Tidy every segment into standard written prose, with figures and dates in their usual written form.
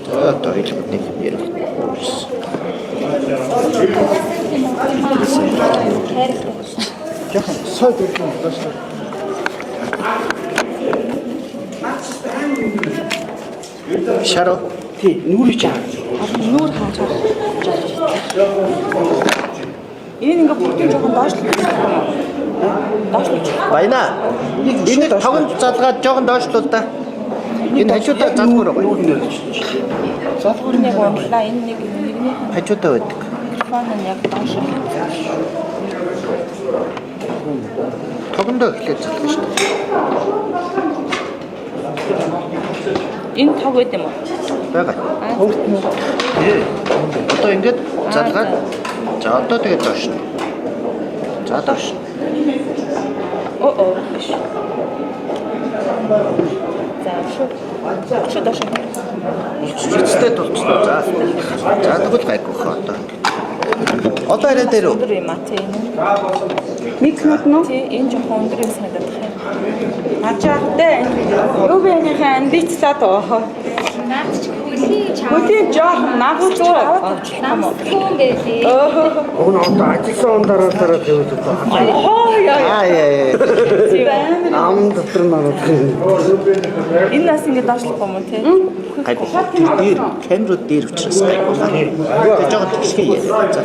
За, одоо хэлбэр нэг ярих. Жохон сой дөрвөн доош. Шаруу. Тий, нүрийг чаа. Нүүр хааж байгаа. Энэ ингээ бүгдийг жоохон доошлох юм. Доошлох. Баяна. Энэ тогонд залгаад жоохон доошлол та. Энэ хажуудаа залгуур байгаа. Нүүр нэр. Залгуур нэг унлаа. Энэ нэг нэгнийх нь Хажуудаа байдаг. микрофон нь яг доош. Тогондоо эхлээд залгах шүү дээ. Энэ тог байд юм уу? Байгаа. Хөвт нь Тий. Одоо ингээд залгаад за одоо тэгээд доош. За доош. Оо оо. Биш. За шүү. Шүү доош. Эцтэй тулцлаа. За. За тэгвэл гайгүй хаа одоо. Одоо арай дээр үү? Өндөр юм а тий энэ. Микнот нь Тий энэ жоохон өндөр юм санагдах юм. Ачаахтай. Юу бэ энийхээ амбицлаа доо. Наад чи хөлийн чав. Хөлийн жоохон нагууч Аваад тавьчих юм уу? Хүн байлээ. Уг нь одоо ажилласан он дараалалаараа тавиад одоо. Хоо яа. Аа яа яа. Ам дотор нь орох юм. Энэ нас ингэ доошлох юм уу тий? Гайгүй. Тэр дээр камерууд дээр учраас гайгүй хаа. Тэгээ жоохон тэгшгээ яриа. За.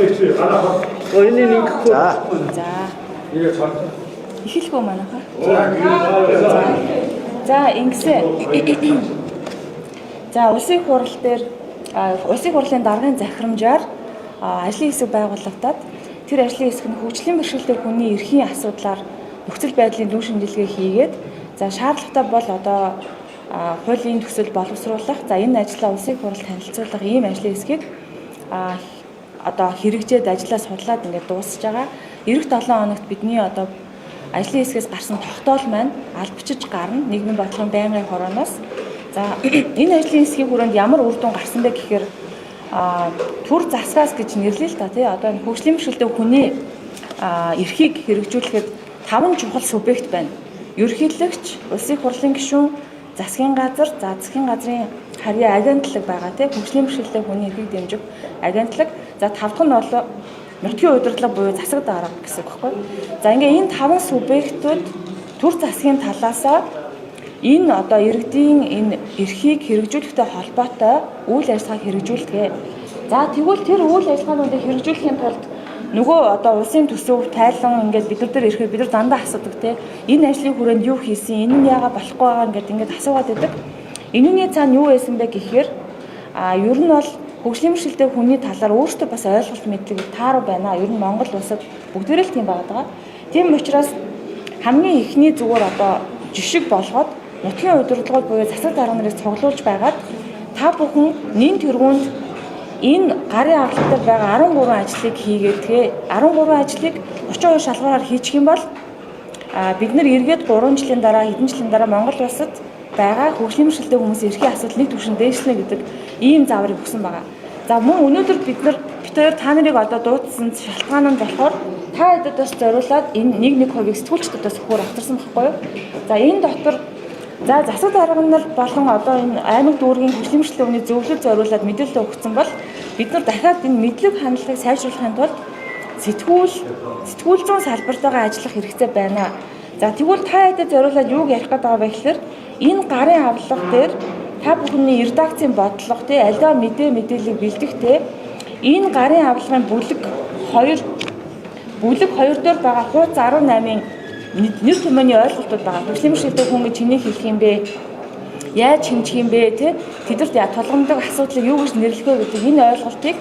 Энэ нэг хөө. За. За. Эхэлэх үү манайхаа? За, ингэсэн. За, улсын хурал дээр улсын хурлын даргын захирамжаар ажлын хэсэг байгуулагдаад тэр ажлын хэсэг нь хөгжлийн бэрхшээлтэй хүний эрхийн асуудлаар нөхцөл байдлын дүн шинжилгээ хийгээд за шаардлагатай бол одоо хуулийн төсөл боловсруулах, за энэ ажлаа улсын хурал танилцуулах ийм ажлын хэсгийг одоо хэрэгжээд ажлаа судлаад ингээд дуусаж байгаа. Ирэх 7 хоногт бидний одоо ажлын хэсгээс гарсан тогтоол маань албачиж гарна нийгмийн бодлогын байнгын хорооноос. За энэ ажлын хэсгийн хүрээнд ямар үр дүн гарсан бэ гэхээр төр засгаас гэж нэрлэе л та тий. Одоо энэ хөгжлийн бэрхшээлтэй хүний эрхийг хэрэгжүүлэхэд 5 чухал субъект байна. Ерөнхийлөгч, улсын их хурлын гишүүн, засгийн газар, за засгийн газрын харьяа агентлаг байгаа тий. Хөгжлийн бэрхшээлтэй хүний эрхийг дэмжих агентлаг. За тав дахь нь бол нутгийн удирдлага буюу засаг дарга гэсэн үг байхгүй. За ингээ энэ таван субъектууд төр засгийн талаасаа энэ одоо иргэдийн энэ эрхийг хэрэгжүүлэхтэй холбоотой үйл ажиллагааг хэрэгжүүлдэг. За тэгвэл тэр үйл ажиллагаануудыг хэрэгжүүлэхийн тулд нөгөө одоо улсын төсөв тайлан ингээд бид нар дээр ирэхээр бид нар дандаа асуудаг те энэ ажлын хүрээнд юу хийсэн, энэ нь яагаад болохгүй байгаа ингээд ингээд асуугаад байдаг. Энүүний цаана юу байсан бэ гэхээр ер нь бол хөгжлийн бэрхшээлтэй хүний талаар өөртөө бас ойлголт мэдлэг тааруу байна. Ер нь Монгол улсад бүгдээрээ л тийм байгаа даа. Тийм учраас хамгийн эхний зүгээр одоо жишг болгоод нутгийн удирдлагууд буюу засаг дарга нарыг цуглуулж байгаад та бүхэн нэн тэргуунд энэ гарын авлага дээр байгаа 13 ажлыг хийгээдгээ 13 ажлыг 32 шалгуураар хийчих юм бол бид нар эргээд 3 жилийн дараа хэдэн жилийн дараа Монгол улсад байгаа хөгжлийн бэрхшээлтэй хүмүүсийн эрхийн асуудал нэг түвшин дээшлэнэ гэдэг ийм зааврыг өгсөн байгаа. За мөн өнөөдөр бид нар бит хоёр та нарыг одоо дуудсан шалтгаан нь болохоор та хэдэд бас зориулаад энэ 1.1%-ийг сэтгүүлчдэд бас өгөхөөр авчирсан байхгүй юу? За энэ дотор за засаг дарга нар болон одоо энэ аймаг дүүргийн хөгжлийн бэрхшээлтэй хүний зөвлөл зориулаад мэдээлэл өгсөн бол бид нар дахиад энэ мэдлэг хандлагыг сайжруулахын тулд сэтгүүл зүйн салбартайгаа ажиллах хэрэгцээ байна. За тэгвэл та хэдэд зориулаад юуг ярих гээд байгаа вэ гэхээр энэ гарын авлага дээр та бүхний редакцийн бодлого тий аливаа мэдээллийг бэлдэх тий энэ гарын авлагын бүлэг 2 бүлэг 2 дээр байгаа хууц 18-ын нэр томооны ойлголтууд байгаа. Хөгжлийн бэрхшээлтэй хүн гэж хэнийг хэлэх юм бэ? Яаж хэмжих юм бэ тий? Тэдэрт тулгамдаг асуудлыг юу гэж нэрлэх вэ гэдэг энэ ойлголтыг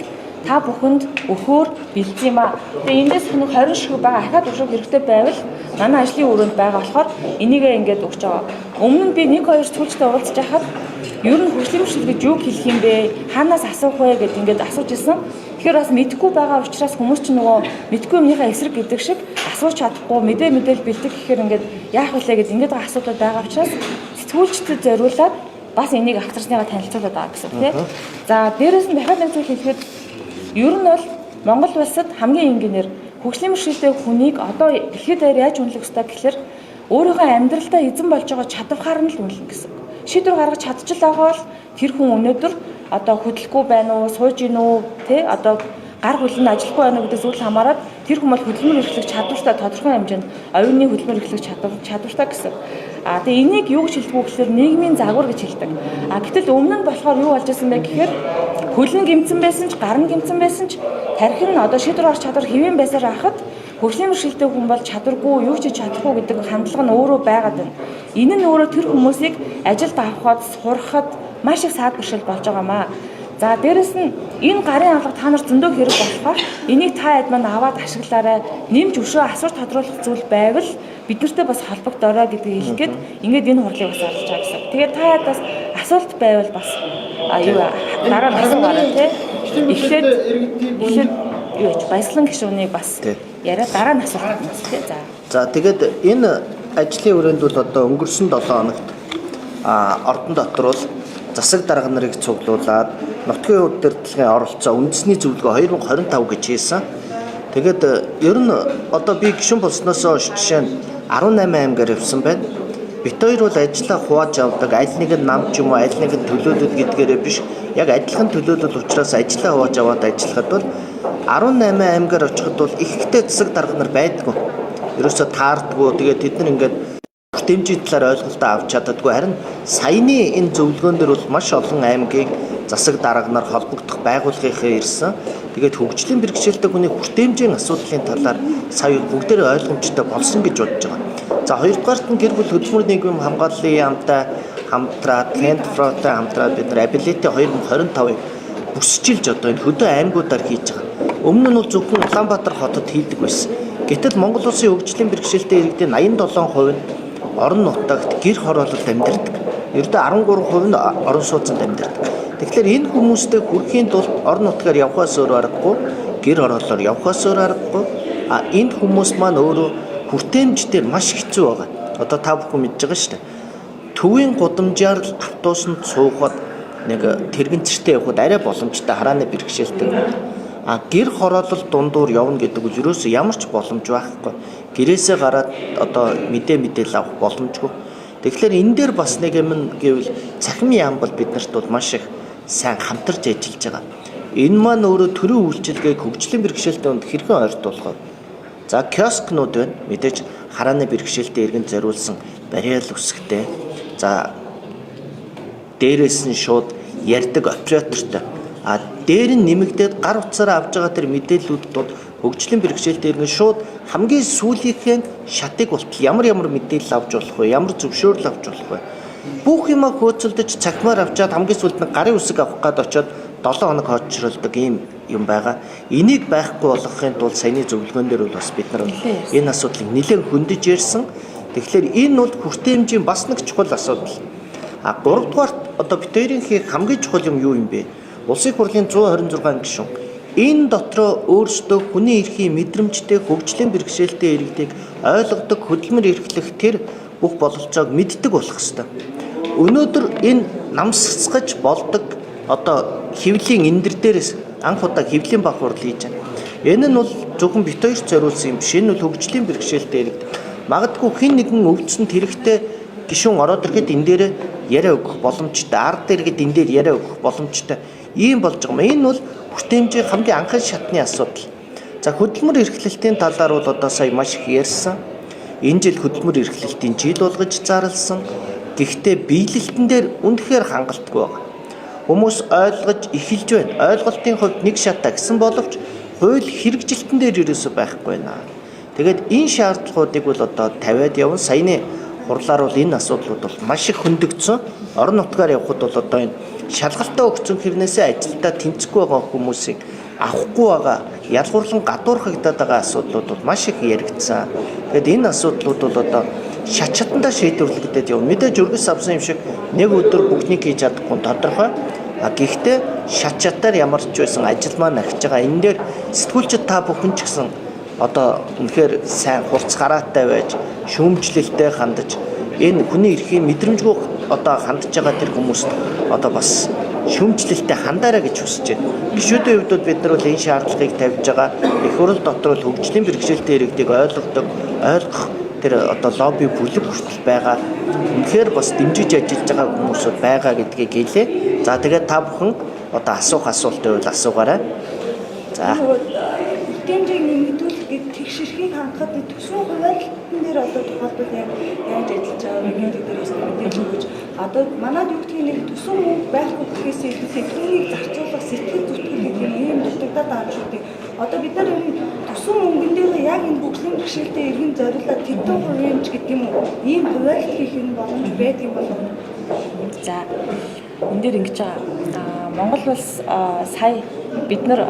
та бүхэнд өгөхөөр бэлдсэн юм а. Тэгээ эндээс нэг 20 ширхэг байгаа ахаад өшөөг хэрэгтэй байвал манай ажлын өрөөнд байгаа болохоор энийгээ ингээд өгч байгаа. Өмнө нь би 1 2 сэтгүүлчтэй уулзж байхад ер нь хөгжлийн бэрхшээл гэж юу хэлэх юм бэ? Хаанаас асуух вэ гэд ингээд асууж ирсэн. Тэгэхээр бас мэдэхгүй байгаа учраас хүмүүс чинь нөгөө мэдэхгүй юмныхаа эсрэг гэдэг шиг асууж чадахгүй мэдээлэл бэлдэх гэхээр ингээд яах вүлээ гэд ингээд байгаа асуудал байгаа учраас сэтгүүлчдэд зориулаад бас энийг авчирсныгаа танилцуулаад байгаа гэсэн үг тийм. За дээрэс нь дахиад нэг зүйл хэлэхэд ер нь бол Монгол улсад хамгийн энгийнээр хөгжлийн бэрхшээлтэй хүнийг одоо дэлхийд даяар яаж үнэлэх ёстой гэхээр Өөрийнхөө амьдралдаа эзэн болж байгаа чадвараар нь л үнэлнэ гэсэн. Шийдвэр гаргаж чадчихл байгаа бол тэр хүн өнөөдөр одоо хөдлөхгүй байна уу, сууж гин үү, тэ одоо гар хөлн ажиллахгүй байна уу гэдээс үл хамааран тэр хүн бол хөдөлмөр эрхлэх чадвартай, тодорхой хэмжээнд оюуны хөдөлмөр эрхлэх чадвартай гэсэн. А тэгээ энийг юу гэж хэлдэг вэ гэхээр нийгмийн загвар гэж хэлдэг. А гэтэл өмнө нь болохоор юу болж исэн бэ гэхээр хөлн гэмтсэн байсан ч, гар нь гэмтсэн байсан ч тархин нь одоо шийдвэр гаргах чадвар хэвэн байсаар байхад хөгжлийн бэрхшээлтэй хүн бол чадваргүй, юу ч хийж чадахгүй гэдэг хандлага нь өөрөө байгаад байна. Энэ нь өөрөө тэр хүмүүсийг ажилд авахад, сурахад маш их саад бэрхшээл болж байгаа маа. За дээрэс нь энэ гарын авлага та нар зөндөө хэрэг болохоор энийг та хэд маань аваад ашиглаарай. Нэмж өшөө асууж тодруулах зүйл байвал бид нартэй бас холбогдоорой гэдгийг хэлэх гээд ингээд энэ хурлыг бас оруулж байгаа гэсэн. Тэгээд та хэд бас асуулт байвал бас юу дараа нь асуугаарай тий. Эхлээд юу яж баяслан гишүүнийг бас яриа дараа нь асуулт бас тий. За. За тэгээд энэ ажлын өрөөнд бол одоо өнгөрсөн 7 хоногт ордон дотор бол засаг дарга нарыг цуглуулад нутгийн удирдлагын оролцоо үндэсний зөвлөгөө 2025 гэж хийсэн. Тэгээд ер нь одоо би гишүүн болсноос хойш жишээ нь 18 аймгаар явсан байна. Бит хоёр бол ажлаа хувааж авдаг, аль нэг нь нам ч юм уу, аль нэг нь төлөөлөл гэдгээрээ биш. Яг адилхан төлөөлөл учраас ажлаа хувааж аваад ажиллахад бол 18 аймгаар очиход бол ихтэй засаг дарга нар байдгүй. Ерөөсөө таардгүй. Тэгээд тэд нар ингээд хүртээмжийн талаар ойлголтоо авч чаддаггүй. Харин саяны энэ зөвлөгөөн дээр бол маш олон аймгийн засаг дарга нар холбогдох байгууллагынхаа ирсэн. Тэгээд хөгжлийн бэрхшээлтэй хүний хүртээмжийн асуудлын талаар сая бүгдээрээ ойлгомжтой болсон гэж бодож байгаа. За хоёрдугаарт нь гэр бүл хөдөлмөр нийгмийн хамгааллын яамтай хамтраад, Кентфротой хамтраад бид нар Ability 2025-ыг бүсчилж одоо энэ хөдөө аймагуудаар хийж байгаа. Өмнө нь бол зөвхөн Улаанбаатар хотод хийдэг байсан. Гэтэл Монгол улсын хөгжлийн бэрхшээлтэй иргэдийн 87% нь орон нутагт гэр хороололд амьдардаг. Ердөө 13% нь орон сууцнд амьдардаг. Тэгэхээр энэ хүмүүстэй хүрэхийн тулд орон нутгаар явхаас өөр аргагүй, гэр хорооллоор явхаас өөр аргагүй. А энэ хүмүүс маань өөрөө хүртээмж дээр маш хэцүү байгаа. Одоо та бүхэн мэдж байгаа шүү дээ. Төвийн гудамжаар л автобусанд суухад нэг тэрэгцэртэй явхад арай боломжтой харааны бэрхшээлтэй. А гэр хороолол дундуур явна гэдэг нь ерөөсөө ямар ч боломж байхгүй. Гэрээсээ гараад одоо мэдээлэл авах боломжгүй. Тэгэхээр энэ дээр бас нэг юм гэвэл цахим яам бол биднэрт бол маш их сайн хамтарч ажиллаж байгаа. Энэ маань өөрөө төрийн үйлчилгээг хөгжлийн бэрхшээлтэй хүнд хэрхэн ойртуулах вэ? За киоскнууд байна. Мэдээж харааны бэрхшээлтэй иргэнд зориулсан барьяал үсгтэй. За дээрээс нь шууд ярьдаг оператортой. А дээр нь нэмэгдээд гар утсаараа авж байгаа тэр мэдээллүүд бол хөгжлийн бэрхшээлтэй иргэн шууд хамгийн сүүлийнхээ шатыг болтол ямар ямар мэдээлэл авч болох вэ? Ямар зөвшөөрөл авч болох вэ? Бүх юма хөөцөлдөж цахимаар авчаад хамгийн сүүлд нь гарын үсэг авах гээд очиод 7 хоног хоцролдог ийм юм байгаа. Энийг байхгүй болгохын тулд саяны зөвлөгөөн дээр бол бас бид нар энэ асуудлыг нэлээд хөндөж ярьсан. Тэгэхээр энэ бол хүртээмжийн бас нэг чухал асуудал. А гуравдугаарт одоо бид хоёрын хийх хамгийн чухал юм юу юм бэ? Улсын хурлын 126 гишүүн энэ дотроо өөрсдөө хүний эрхийн мэдрэмжтэй хөгжлийн бэрхшээлтэй иргэдийг ойлгодог, хөдөлмөр эрхлэх тэр бүх бололцоог мэддэг болох ёстой. Өнөөдөр энэ намсгаж болдог одоо хэвлийн эндэр дээрээс анх удаа хэвлийн баг хурал хийж байна. Энэ нь бол зөвхөн бит хоёрт зориулсан юм биш. Энэ бол хөгжлийн бэрхшээлтэй иргэд. Магадгүй хэн нэгэн өвдсөнд хэрэгтэй гишүүн ороод ирэхэд энэ дээр яриа өгөх боломжтой. Ард иргэд энэ дээр яриа өгөх боломжтой. Ийм болж байгаа юм. Энэ бол хүртээмжийн хамгийн анхны шатны асуудал. За хөдөлмөр эрхлэлтийн талаар бол одоо сая маш их ярьсан. Энэ жил хөдөлмөр эрхлэлтийн жил болгож зарласан. Гэхдээ биелэлтэн дээр үнэхээр хангалтгүй байгаа. Хүмүүс ойлгож эхэлж байна. Ойлголтын хувьд нэг шат тагсан боловч хууль хэрэгжилтэн дээр ерөөсөө байхгүй байна. Тэгээд энэ шаардлагуудыг бол одоо тавиад явна. Саяны хурлаар бол энэ асуудлууд бол маш их хөндөгдсөн. Орон нутгаар явхад бол одоо энэ шалгалтаа өгсөн хэрнээсээ ажилдаа тэнцэхгүй байгаа хүмүүсийг авахгүй байгаа, ялгуурлан гадуурхагдаад байгаа асуудлууд бол маш их яригдсан. Тэгээд энэ асуудлууд бол одоо шат шатандаа шийдвэрлэгдээд явна. Мэдээж өргөс авсан юм шиг нэг өдөр бүгднийг хийж чадахгүй нь тодорхой. А гэхдээ шат шатаар ямар ч байсан ажил маань ахиж байгаа. Энэ дээр сэтгүүлчид та бүхэн ч гэсэн одоо үнэхээр сайн хурц гараатай байж, шүүмжлэлтэй хандаж, энэ хүний эрхийн мэдрэмжгүй одоо хандж байгаа тэр хүмүүст одоо бас шүүмжлэлтэй хандаарай гэж хүсэж байна. Гишүүдийн хувьд бол бид нар бол энэ шаардлагыг тавьж байгаа. Их хурл дотор бол хөгжлийн бэрхшээлтэй иргэдийг ойлгодог, ойлгох Тэр одоо лобби бүлэг хүртэл байгаа. Үнэхээр бас дэмжиж ажиллаж байгаа хүмүүсүүд байгаа гэдгийг хэлье. За, тэгээд та бүхэн одоо асуух асуулт байвал асуугаарай. За. Хүртээмжийг нэмэгдүүлэх гээд тэгш эрхийг хангахад төсвийн хуваарлалтан дээр одоо тухайлбал яг яаж ажиллаж байгаа вэ гэдэг дээр бас мэдээлэл өгөөч. Одоо манад юу гэдгийг нэг төсвөн мөнгө байхгүй гэхээс илүү түүнийг зарцуулах сэтгэл зүтгэл гэдэг юм ийм дутагдаад байгаа юм шүү дээ. Одоо бид нар энэ төсвөн мөнгөн дээр яг энэ хөгжлийн бэрхшээлтэй иргэн зориулаад тэдэн хувийн ч гэдэг юм уу, ийм хуваарлалт хийх юм боломж байдаг юм болов уу? За, энэ дээр ингэж байгаа. Монгол улс сая бид нар,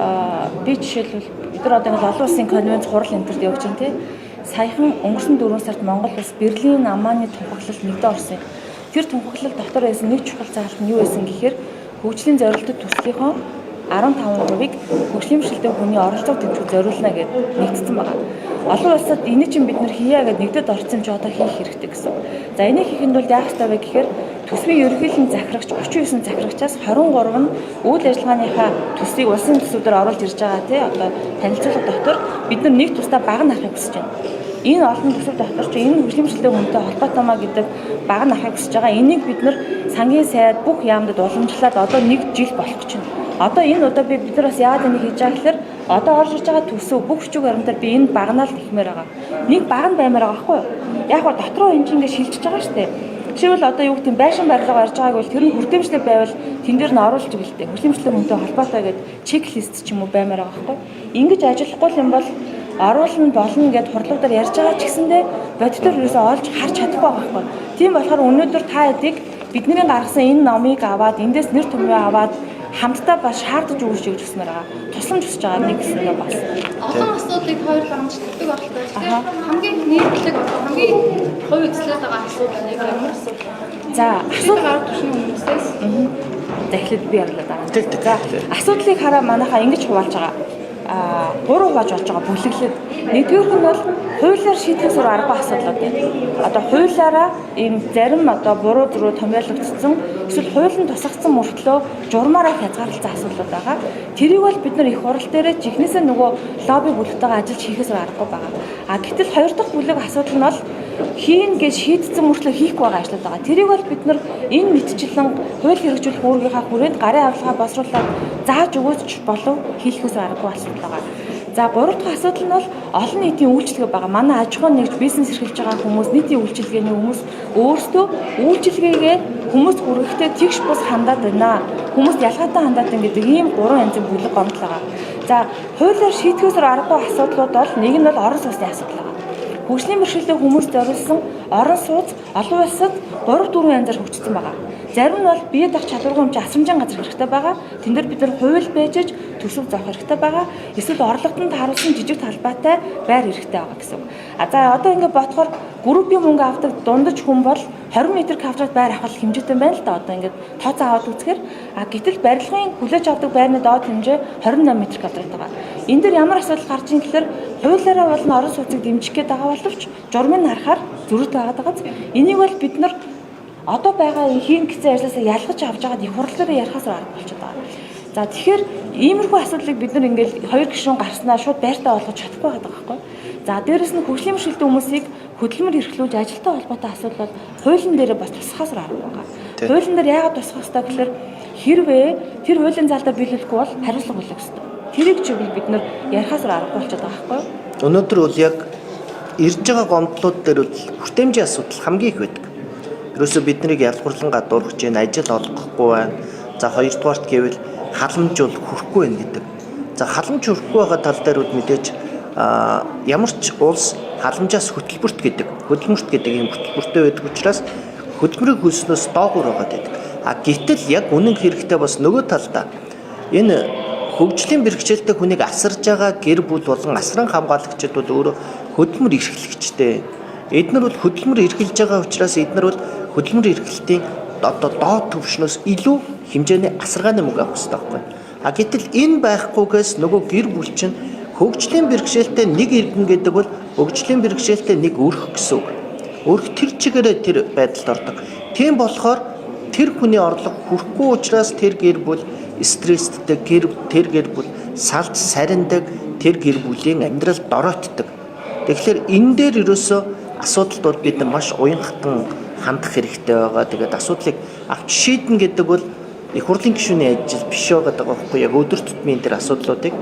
би жишээлбэл, бид нар одоо ингэ олон улсын конвенц, хурал энэ төрд явж байна, тий. Саяхан өнгөрсөн 4 сард Монгол улс Берлин Амманы тунхаглалд нэгдээ орсон юм. Тэр тунхаглал дотор байсан нэг чухал заалт нь юу байсан гэхээр хөгжлийн зорилтод төслийнхөө 15%-ыг хөгжлийн бэрхшээлтэй хүний оролцоог дэмжих зориулна гэд нэгдсэн байгаа. Олон улсад энэ чинь бид нар хийя гэд нэгдэд орсон юм чи одоо хийх хэрэгтэй гэсэн. За, энийг хийхэд бол яах ёстой вэ гэхээр төсвийн ерөнхийлөн захирагч 39 захирагчаас 23 нь үйл ажиллагааныхаа төсвийг улсын төсвүүдээр оруулж ирж байгаа, тий, одоо танилцуулга дотор бид нар нэг тусдаа баг нь харахыг хүсэж байна. Энэ олон төсөв дотор чи энэ хөгжлийн бэрхшээлтэй хүнтэй холбоотой маа гэдэг баг нь харахыг хүсэж байгаа. Энийг бид нар сангийн сайд, бүх яамдад уламжлаад одоо нэг жил болох гэж байна. Одоо энэ удаа бид нар бас яагаад энийг хийж байгаа гэхээр одоо орж иж байгаа төсөв бүх хүчиг баримтаар би энэ багнаа л тэхмээр байгаа. Нэг баг нь баймаар байгаа байхгүй юу? Яг ба дотроо энэ чинь ингэ шилжиж байгаа шүү дээ. Жишээлбэл, одоо юу гэдэг нь, байшин барилга барьж байгааг бол тэр нь хүртээмжтэй байвал тэн дээр нь оруулж гэлтэй. Хөгжлийн хүнтэй холбоотой гэдэг checklist ч юм уу баймаар байгаа байхгүй юу? Ингэж ажиллахгүй юм бол оруулна болно гэд хурлуудаар ярьж байгаа ч гэсэндээ бодитоор ерөөсөө олж харж чадахгүй байгаа байхгүй. Тийм болохоор өнөөдөр та хэдийг бидний гаргасан энэ номыг аваад, эндээс нэр томьёо аваад, хамтдаа бас шаардаж өгч гэж хүсмээр байгаа. Тусламж хүсэж байгаа нэг гэсэндээ бас. Олон асуудлыг хоёр ламж тавьдаг болтой. Тэгэхээр хамгийн нийтлэг, одоо хамгийн хувь үзлээд байгаа асуудал яг ямар асуудал? За, асуудал гарах түвшний хүмүүсээс. За, эхлээд би ярьлаа дараа. Тэг. За, асуудлыг хараа манайхаа ингэж хуваалж байгаа. Гурван хувааж болж байгаа бүлэглээд. Нэгдүгээрх нь бол хуулиар шийдэхээс өөр аргагүй асуудлууд байна. Одоо хуулиараа ийм зарим одоо буруу зөрүү томьёологдсон, эсвэл хуулинд тусгагдсан мөртлөө журмаараа хязгаарлалцсан асуудлууд байгаа. Тэрийг бол бид нар их хурал дээрээ жихнээсээ нөгөө лобби бүлэгтэйгээ ажиллаж хийхээс өөр аргагүй байгаа. А гэтэл хоёр дахь бүлэг асуудал нь бол хийн гэж шийдсэн мөртлөө хийхгүй байгаа ажлууд байгаа. Тэрийг бол бид нар энэ мэтчлэн хууль хэрэгжүүлэх үүргийнхаа хүрээнд гарын авилгаа боловсруулаад зааж өгөөч болов хийхээс аргагүй асуудал байгаа. За, гурав дахь асуудал нь бол олон нийтийн үйлчилгээ байгаа. Манай аж ахуйн нэгж, бизнес эрхэлж байгаа хүмүүс, нийтийн үйлчилгээний хүмүүс өөрсдөө үйлчилгээгээ хүмүүст хүргэхдээ тэгш бус хандаад байна. Хүмүүст ялгаатай хандаад байна гэдэг ийм гурван янзын бүлэг гомдол байгаа. За, хуулиар шийдэхээс аргагүй асуудлууд бол нэг нь бол орон сууцны асуудал байгаа. Хөгжлийн бэрхшээлтэй хүмүүст зориулсан орон сууц олон улсад 3 4 янзаар хөгжсөн байгаа. Зарим нь бол бие даах чадваргүй юм чи асрамжийн газар хэрэгтэй байгаа. Тэн дээр бид нар хууль байж төсөв зоох хэрэгтэй байгаа. Эсвэл орлогод тааруулсан жижиг талбайтай байр хэрэгтэй байгаа гэсэн үг. А за, одоо ингэ бодохоор группийн мөнгө авдаг дундаж хүн бол 20 м квадрат байр авах хэмжээтэй байна л да. Одоо ингээд тооцоо аваад үзэхээр, а гэтэл барилгын хүлээж авдаг байрны доод хэмжээ 28 м квадрат байгаа. Энэ дээр ямар асуудал гарч ийн гэхээр хуулиараа бол орон сууцыг дэмжих гээд байгаа боловч журмыг харахаар зөрүүтэй байгаа даа. Энийг бол бид нар одоо байгаа хийн гэсэн ажлаасаа ялгаж авч байгаад их хурлаараа ярихаас арга болчиход байгаа. За, тэгэхээр иймэрхүү асуудлыг бид нар ингээл хоёр гишүүн гарснаа шууд байртаа олгож чадахгүй байгаа байхгүй. За, дээрэс нь хөгжлийн бэрхшээлтэй хүмүүсийг хөдөлмөр эрхлүүлж ажилтай холбоотой асуудал бол хуулийн дээрээ бас тусахаас арга байгаа. Хуулийн дээр яагаад тусах ёстой гэхээр хэрвээ тэр хуулийн заалтаа биелүүлэхгүй бол хариуцлага хүлээх ёстой. Тэрийг чиглэл бид нар ярихаас аргагүй болчиход байгаа байхгүй юу? Өнөөдөр бол яг ирж байгаа гомдлууд дээр бол хүртээмжийн асуудал хамгийн их байдаг. Ерөөсөө биднийг ялгуурлан гадуурхаж байна, ажил олгохгүй байна. За, хоёрдугаарт гэвэл халамж бол хүрэхгүй байна гэдэг. За, халамж хүрэхгүй байгаа тал дээр бол мэдээж ямар ч улс халамжаас хөтөлбөрт гэдэг, хөдөлмөрт гэдэг ийм хөтөлбөртэй байдаг учраас хөдөлмөрийг хөлснөөс доогуур байгаад байдаг. А гэтэл яг үнэн хэрэгтээ бас нөгөө талдаа энэ хөгжлийн бэрхшээлтэй хүнийг асарж байгаа гэр бүл болон асран хамгаалагчид бол өөрөө хөдөлмөр эрхлэгчтэй. Эднэр бол хөдөлмөр эрхэлж байгаа учраас эднэр бол хөдөлмөр эрхлэлтийн одоо доод түвшнөөс илүү хэмжээний асаргааны мөнгө авах хэрэгтэй байхгүй. А гэтэл энэ байхгүйгээс нөгөө гэр бүл чинь хөгжлийн бэрхшээлтэй нэг иргэн гэдэг бол хөгжлийн бэрхшээлтэй нэг өрх гэсэн үг. Өрх тэр чигээрээ тэр байдалд ордог. Тийм болохоор тэр хүний орлого хүрэхгүй учраас тэр гэр бүл стресстэй, тэр гэр бүл салж сариндаг, тэр гэр бүлийн амьдрал доройтдог. Тэгэхээр энэ дээр ерөөсөө Асуудалд бол бид нар маш уян хатан хандах хэрэгтэй байгаа. Тэгээд асуудлыг авч шийднэ гэдэг бол их хурлын гишүүний ажил биш байгаа даа байхгүй яг өдөр тутмын тэр асуудлуудыг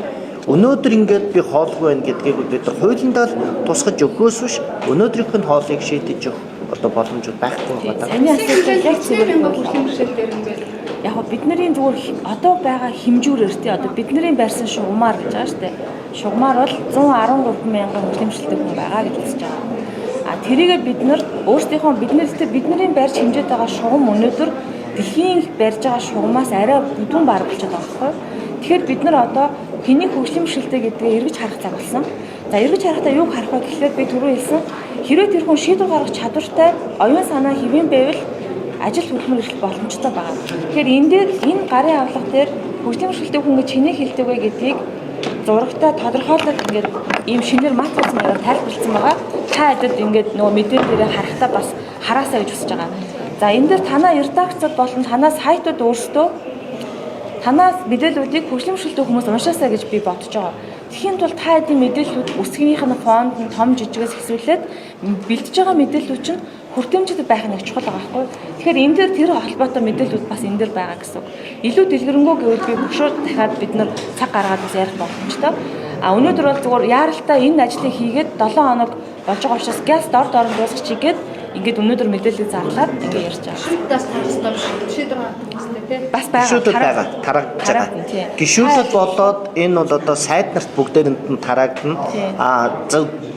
өнөөдөр ингээд би хоолгүй байна гэдгийг бид нар хуулиндаа л тусгаж өгөхөөс биш өнөөдрийнх нь хоолыг шийдэж өгөх одоо боломжууд байхгүй байгаа даа. Таны асуудал яг зүгээр мянга хөгжлийн бэрхшээл дээр ингээд яг гоо бидний зүгээр одоо байгаа хэмжүүрээр тий одоо бидний барьсан шугамар гэж байгаа шүү дээ. Шугамар бол 113 мянган хөгжлөмжлөлтэй хүн байгаа гэж үзэж байгаа. А тэрийгээ бид нар өөрсдийнхөө бидний барьж хэмжээд байгаа шугам өнөөдөр дэлхийн барьж байгаа шугамаас арай бүдүүн бараг болчиход байгаа байхгүй юу? Тэгэхээр бид нар одоо хэний хөгжлөмжлөлтэй гэдгээ эргэж харах цаг болсон. За эргэж харахтаа юуг харах вэ гэхлээр би түрүү хэлсэн хэрвээ тэр хүн шийдвэр гаргах чадвартай оюун санаа хэвэн байвал ажил хөдөлмөр эрхлэх боломжтой байгаа. Тэгэхээр энэ дээр энэ гарын авлага дээр хөгжлийн бэрхшээлтэй хүн гэж хэнийг хэлдэг вэ гэдгийг зурагтай тодорхойлол ингээд ийм шинээр матриц маягаар тайлбарласан байгаа. Та хэдэд ингээд нөгөө мэдээ дээрээ харахтаа бас хараасаа гэж хүсэж байгаа. За энэ дээр танаа редакцид болон танаа сайтууд өөрсдөө танаас мэдээллүүдийг хөгжлийн бэрхшээлтэй хүмүүс уншаасаа гэж би бодож байгаа. Тэгэхийн тулд та хэдийн мэдээллүүд үсгийнх нь фонд нь том жижигээс хэсүүлээд бэлдэж байгаа мэдээллүүд чинь хүртээмжтэй байх нь их чухал байгаа байхгүй. Тэгэхээр энэ дээр тэр холбоотой мэдээллүүд бас энэ дээр байгаа гэсэн үг. Илүү дэлгэрэнгүй гэвэл би бөшөө дахиад бид нар цаг гаргаад бас ярих боломжтой. А өнөөдөр бол зүгээр яаралтай энэ ажлыг хийгээд 7 хоног болж байгаа учраас газ дор дор нь дуусгачих гээд ингээд өнөөдөр мэдээллийг зарлаад ингээд ярьж байгаа. Гишүүдээс тарах ёстой биш. Шийдвэр гаргах ёстой тий. Бас байгаа. Гишүүдэд байгаа, тарагдж байгаа. Тий. Гишүүдэд болоод энэ бол одоо сайд нарт бүгдээрэнд нь тараагдана. А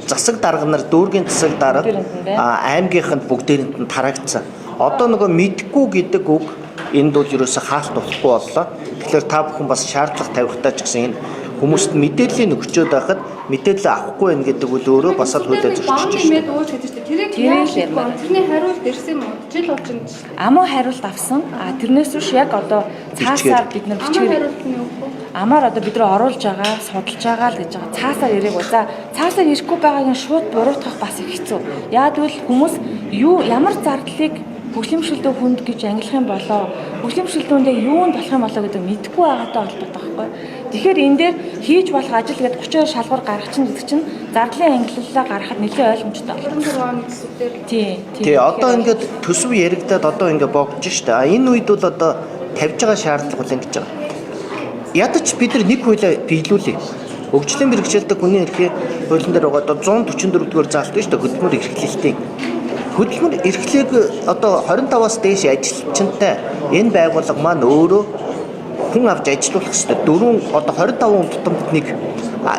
засаг дарга нар, дүүргийн засаг дарга, Бүгдээрэнд нь бай. аймгийнханд бүгдээрэнд нь тараагдсан. Одоо нөгөө мэдгүй гэдэг үг энд бол ерөөсө хаалт болохгүй боллоо. Тэгэхээр та бүхэн бас шаардлага тавихтаа ч гэсэн энэ хүмүүст мэдээллийн өгчөөд байхад мэдээлэл авахгүй байх гэдэг үл өөрөө бас л хуулиа зөрчиж Багны шүү. мэд ууж гэдэг чинь тэрийг Тэрийг яаж л шийдэх вэ? ярмаар. Тэрний хариулт ирсэн юм уу? Жил болж байна шүү дээ. Аман хариулт авсан. А тэрнээс биш яг одоо цаасаар бид нар Аман бичгээр хариулт нь юу вэ? амаар одоо бид нар оруулж байгаа, судалж байгаа л гэж байгаа. Цаасаар ирээгүй. За цаасаар ирэхгүй байгааг нь шууд буруутгах бас их хэцүү. Яагад гэвэл хүмүүс юу ямар зардлыг хөгжлөмшөлдөө хүнд гэж ангилах юм болоо, хөгжлөмшөлдөөндөө юунд болох юм болоо гэдэг мэдэхгүй байгаатай холбоотой байхгүй. Тэгэхээр энэ дээр хийж болох ажил гэдэг 32 шалгуур гаргах чинь гэдэг чинь зардлын ангиллалаа гаргахад нэлээд ойлгомжтой болно. 26 оны төсөв дээр Тий. Тий, одоо ингээд төсөв яригадад одоо ингээд богдож штэ. А энэ үед бол одоо тавьж байгаа шаардлага бол ингэж байгаа. Ядаж бид нар нэг хуулиа биелүүлье. Хөгжлийн бэрхшээлтэй хүний эрхийн хуулийн дээр байгаа одоо 144 дугаар заалт байна штэ хөдөлмөр эрхлэлтийн. Хөдөлмөр эрхлэлийг одоо 25-аас дээш ажилчинтай энэ байгууллага маань өөрөө хүн авч ажилуулах ёстой. Дөрвөн одоо 25 хүн тутамд нэг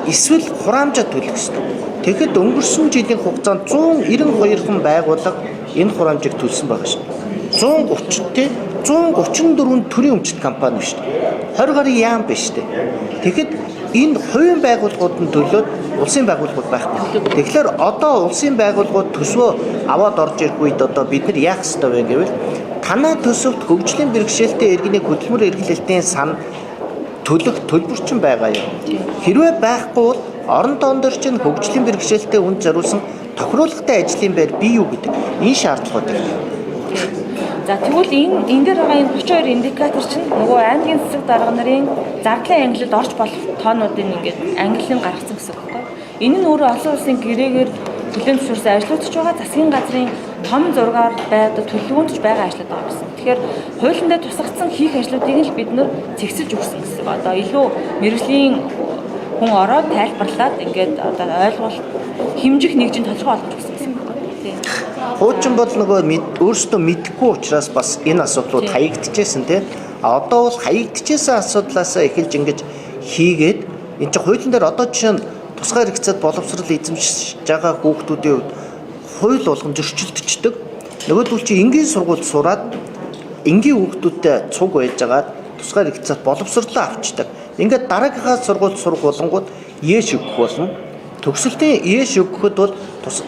эсвэл хураамжаа төлөх ёстой. Тэгэхэд өнгөрсөн жилийн хугацаанд 192 хан байгууллага энэ хураамжийг төлсөн байгаа шүү. 130 тий 134 төрийн өмчт компани шүү дээ. 20 гаруй яам биш үү. Тэгэхэд энэ хувийн байгууллагууд нь төлөөд улсын байгууллагууд байхгүй. Тэгэхээр одоо улсын байгууллагууд төсвөө аваад орж ирэх үед одоо бид нар яах ёстой вэ гэвэл танай төсөвт хөгжлийн бэрхшээлтэй иргэний хөдөлмөр эрхлэлтийн сан төлөх төлбөрчин байгаа юм. Хэрвээ байхгүй бол орон тоон дээр чинь хөгжлийн бэрхшээлтэй хүнд зориулсан тохируулгатай ажлын байр бий юу гэдэг энэ шаардлагуудыг. За тэгвэл энэ дээр байгаа энэ 32 индикатор чинь нөгөө аймгийн засаг дарга нарын зардлын ангилалд орж болох тоонуудыг ингээд ангиллын гаргацсан гэсэн үг байхгүй. Энэ нь өөрөө олон улсын гэрээгээр хүлээн зөвшөөрсөн ажлууд ч байгаа засгийн газрын том зургаар байдаг төлөвлөгөөнд ч байгаа ажлууд байгаа гэсэн. Тэгэхээр хуулиндаа тусгагдсан хийх ажлуудыг л бид нэр цэгцэлж өгсөн гэсэн. Одоо илүү мэрэгжлийн хүн ороод тайлбарлаад ингээд одоо ойлголт хэмжих нэгжийн тодорхой болгож өгсөн гэсэн үг байхгүй. Тийм. Хуучин бол нөгөө өөрсдөө мэдэхгүй учраас бас энэ асуудлууд хаягдчихсэн тий. А одоо бол хаягдчихсэн асуудлаасаа эхэлж ингэж хийгээд энэ чинь хуулийн дээр одоо жишээ нь тусгай хэрэгцээд боловсрал эзэмшиж байгаа хүүхдүүдийн хувьд хууль болгон зөрчилдчихдөг. Нөгөөдөл чинь энгийн сургуульд сураад энгийн хүүхдүүдтэй цуг байж байгаа тусгай хэрэгцээд боловсрлоо авчдаг. Ингээд дараагийнхаа сургуульд сурах болонгууд ээш өгөх болно. Төгсөлтийн ээш өгөхөд бол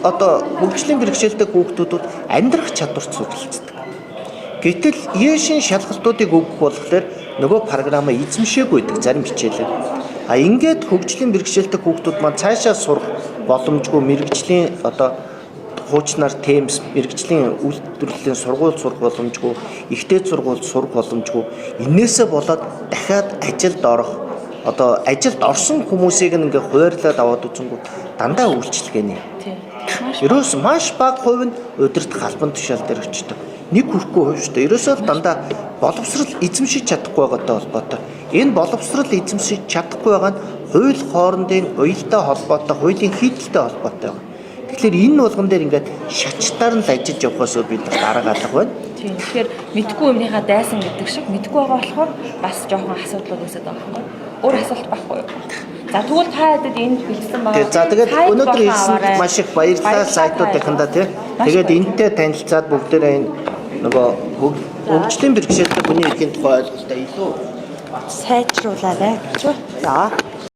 одоо хөгжлийн бэрхшээлтэй хүүхдүүд бол амьдрах чадварт суралцдаг. Гэтэл ээшийн шалгалтуудыг өгөх болохоор нөгөө програмаа эзэмшээгүй байдаг зарим хичээлээ. А ингээд хөгжлийн бэрхшээлтэй хүүхдүүд маань цаашаа сурах боломжгүй мэрэгжлийн одоо хуучнаар темс мэрэгжлийн үйлдвэрлэлийн сургууль сурах боломжгүй, ихтэй сургууль сурах боломжгүй. Энээсээ болоод дахиад ажилд орох одоо ажилд орсон хүмүүсийг ингээ хуваарлаад аваад үзэнгүүт дандаа үйлчлэгээний. Тийм. Ерөөс маш бага хувь нь удирдах албан тушаал дээр очдог. Нэг хүрэхгүй хувь шүү дээ. Ерөөсөө л дандаа боловсрал эзэмшиж чадахгүй байгаатай холбоотой. Энэ боловсрал эзэмшиж чадахгүй байгаа нь хууль хоорондын уялдаа холбоотой, хуулийн хийдэлтэй холбоотой байна. Тэгэхээр энэ болгон дээр ингээд шачтаар нь л ажиллаж явахаас өөр бид нарт арга алга байна. Тийм. Тэгэхээр мэдгүй юмныхаа дайсан гэдэг шиг мэдгүй байгаа болохоор бас жоохон асуудлууд үүсээд байгаа байхгүй. Өөр асуулт байхгүй юу? За, тэгвэл та хэдэд энд бэлдсэн байгаа. Тэгээ за, тэгээд сайт өнөөдөр болон ирсэнд аваарай. маш их баярлалаа Баярлалаа сайтуудынхандаа, тий. Маш Тэгээд баярлалаа. энэтэй танилцаад бүгдээрээ энэ нөгөө хөгжлийн бэрхшээлтэй хүний эрхийн тухай ойлголтоо илүү Сайжруулаарай гэж. За.